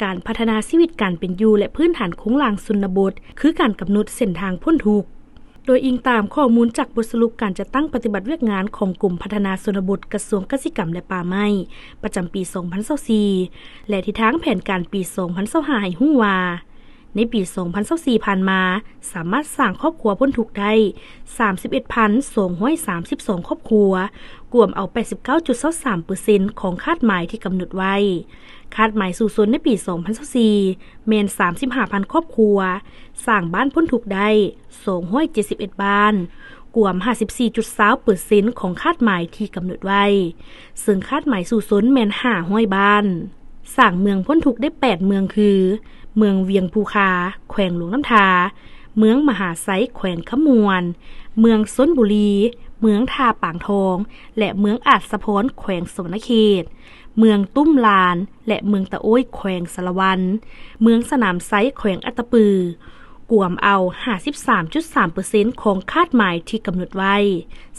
ການພັດທະນາຊີວິດການເປັນຢູ່ ແລະ ພື້ນຖານໂຄງລ່າງຊົນນະບົດ ຄືການກຳນົດເສັ້ນທາງພົ້ນທຸກ. ໂດຍອີງຕາມຂໍ້ມູນຈາກບົດສະຫຼຸບການຈັດຕັ້ງປະຕິບັດວຽກງານຂອງກົມພັດທະນາຊົນນະບົດ ກະຊວງກະສິກຳ ແລະ ປ່າໄມ້ ປະຈຳປີສອງພັນຊາວສີ່ ແລະ ທິດທາງແຜນການປີສອງພັນຊາວຫ້າ ໃຫ້ຮູ້ວ່າ ໃນປີສອງພັນຊາວສີ່ຜ່ານມາ ສາມາດສ້າງຄອບຄົວພົ້ນທຸກໄດ້ ສາມສິບເອັດພັນສອງຮ້ອຍສາມສິບສອງຄອບຄົວ, ກວມເອົາ ແປດສິບເກົ້າຈຸດຊາວສາມເປີເຊັນ ຂອງຄາດໝາຍທີ່ກຳນົດໄວ້. ຄາດໝາຍສູ້ຊົນໃນປີສອງພັນຊາວສີ່ ແມ່ນ ສາມສິບຫ້າພັນຄອບຄົວ, ສ້າງບ້ານພົ້ນທຸກໄດ້ ສອງຮ້ອຍເຈັດສິບເອັດບ້ານ, ກວມ ຫ້າສິບສີ່ຈຸດຊາວເປີເຊັນ ຂອງຄາດໝາຍທີ່ກຳນົດໄວ້, ເຊິ່ງຄາດໝາຍສູ້ຊົນແມ່ນ ຫ້າຮ້ອຍບ້ານ. ສ້າງເມືອງພົ້ນທຸກໄດ້ ແປດເມືອງ ຄື ເມືອງວຽງພູຄາ ແຂວງຫຼວງນ້ຳທາ, ເມືອງມະຫາໄຊ ແຂວງຄຳມ່ວນ, ເມືອງຊົນບູລີ, ເມືອງທ່າປາງທອງ ແລະ ເມືອງອາດສະພອນ ແຂວງສະຫວັນນະເຂດ, ເມືອງຕຸ້ມລານ ແລະ ເມືອງຕະໂອ້ຍ ແຂວງສາລະວັນ, ເມືອງສະໜາມໄຊ ແຂວງອັດຕະປື, ກວມເອົາ ຫ້າສິບສາມຈຸດສາມເປີເຊັນ ຂອງຄາດໝາຍທີ່ກຳນົດໄວ້,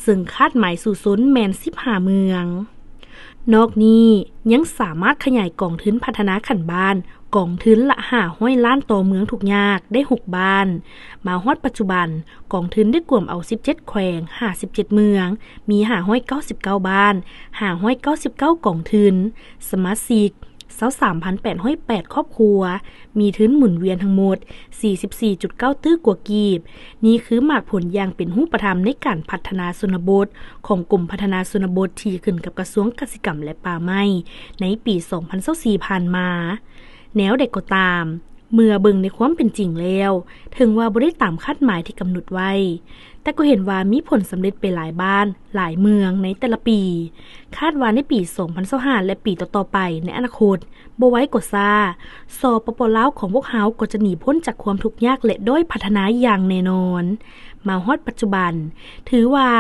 ເຊິ່ງຄາດໝາຍສູ້ຊົນແມ່ນ ສິບຫ້າເມືອງ. ນອກນີ້ຍັງສາມາດຂະຫຍາຍກອງທຶນພັດທະນາຂັ້ນບ້ານ ກອງທຶນລະ ຫ້າຮ້ອຍລ້ານ ຕໍ່ເມືອງທຸກຍາກໄດ້ ຫົກບ້ານ. ມາຮອດປັດຈຸບັນ, ກອງທຶນໄດ້ກວມເອົາ ສິບເຈັດແຂວງ, ຫ້າສິບເຈັດເມືອງ, ມີ ຫ້າຮ້ອຍເກົ້າສິບເກົ້າບ້ານ, ຫ້າຮ້ອຍເກົ້າສິບເກົ້າກອງທຶນ, ສະມາຊິກ ຊາວສາມພັນແປດຮ້ອຍແປດຄອບຄົວ, ມີທຶນໝູນວຽນທັງໝົດ ສີ່ສິບສີ່ຈຸດເກົ້າຕື້ກວ່າກີບ. ນີ້ຄືໝາກຜົນຢ່າງເປັນຮູບປະທຳໃນການພັດທະນາຊົນນະບົດ ຂອງກົມພັດທະນາຊົນນະບົດ ທີ່ຂຶ້ນກັບກະຊວງກະສິກຳ ແລະ ປ່າໄມ້ ໃນປີສອງພັນຊາວສີ່ຜ່ານມາ. ແນວໃດກໍຕາມ, ເມື່ອເບິ່ງໃນຄວາມເປັນຈິງແລ້ວ, ເຖິງວ່າບໍ່ໄດ້ຕາມຄາດໝາຍທີ່ກຳນົດໄວ້, ແຕ່ກໍເຫັນວ່າມີຜົນສຳເລັດໄປຫຼາຍບ້ານ, ຫຼາຍເມືອງໃນແຕ່ລະປີ. ຄາດວ່າໃນປີສອງພັນຊາວຫ້າ ແລະ ປີຕໍ່ໆໄປໃນອະນາຄົດ, ບໍ່ໄວກໍຊ້າ, ສປປ ລາວຂອງພວກເຮົາກໍຈະໜີພົ້ນຈາກຄວາມທຸກຍາກ ແລະ ດ້ອຍພັດທະນາຢ່າງແນ່ນອນ. ມາຮອດປັດຈຸບັນ, ຖືວ່າ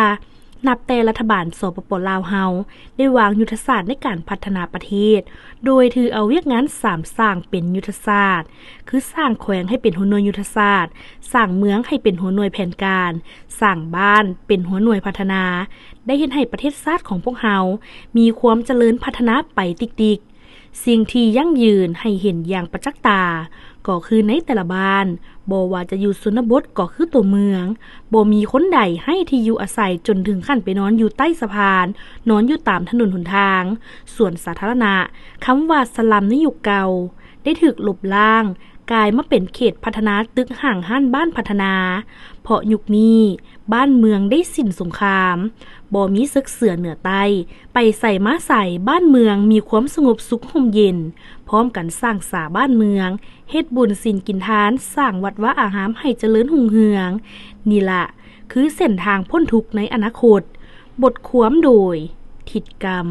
ນັບແຕ່ລັດຖະບານ ສປປ ລາວເຮົາ ໄດ້ວາງຍຸດທະສາດໃນການພັດທະນາປະເທດ, ໂດຍຖືເອົາວຽກງານສາມສ້າງເປັນຍຸດທະສາດ, ຄືສ້າງແຂວງໃຫ້ເປັນຫົວໜ່ວຍຍຸດທະສາດ, ສ້າງເມືອງໃຫ້ເປັນຫົວໜ່ວຍແຜນການ, ສ້າງບ້ານເປັນຫົວໜ່ວຍພັດທະນາ, ໄດ້ເຮັດໃຫ້ປະເທດຊາດຂອງພວກເຮົາມີຄວາມຈະເລີນພັດທະນາໄປຕິກໆ. ສິ່ງທີ່ຢັ້ງຢືນໃຫ້ເຫັນຢ່າງປະຈັກຕາ ກໍຄືໃນແຕ່ລະບ້ານ, ບໍ່ວ່າຈະຢູ່ຊົນນະບົດກໍຄືຕົວເມືອງ, ບໍ່ມີຄົນໃດໃຫ້ທີ່ຢູ່ອາໄສຈົນເຖິງຂັ້ນໄປນອນຢູ່ໃຕ້ສະພານ, ນອນຢູ່ຕາມຖະໜົນຫົນທາງ, ສວນສາທາລະນະ. ຄຳວ່າສະລັມໃນຍຸກເກົ່າໄດ້ຖືກລົບລ້າງ, ກາຍມາເປັນເຂດພັດທະນາ, ຕຶກຫ້າງຮ້ານບ້ານພັດທະນາ, ເພາະຍຸກນີ້ ບ້ານເມືອງໄດ້ສິ້ນສົງຄາມ, ບໍ່ມີເສິກເສືອເໜືອໃຕ້, ໄປໃສມາໃສ ບ້ານເມືອງມີຄວາມສະຫງົບສຸກຮົ່ມເຢັນ, ພ້ອມກັນສ້າງສາບ້ານເມືອງ, ເຮັດບຸນສິນກິນທານ, ສ້າງວັດວາອາຮາມໃຫ້ຈະເລີນຮຸ່ງເຮືອງ. ນີ້ລະ ຄືເສັ້ນທາງພົ້ນທຸກໃນອະນາຄົດ. ບົດຄວາມໂດຍ ທິດກຳ.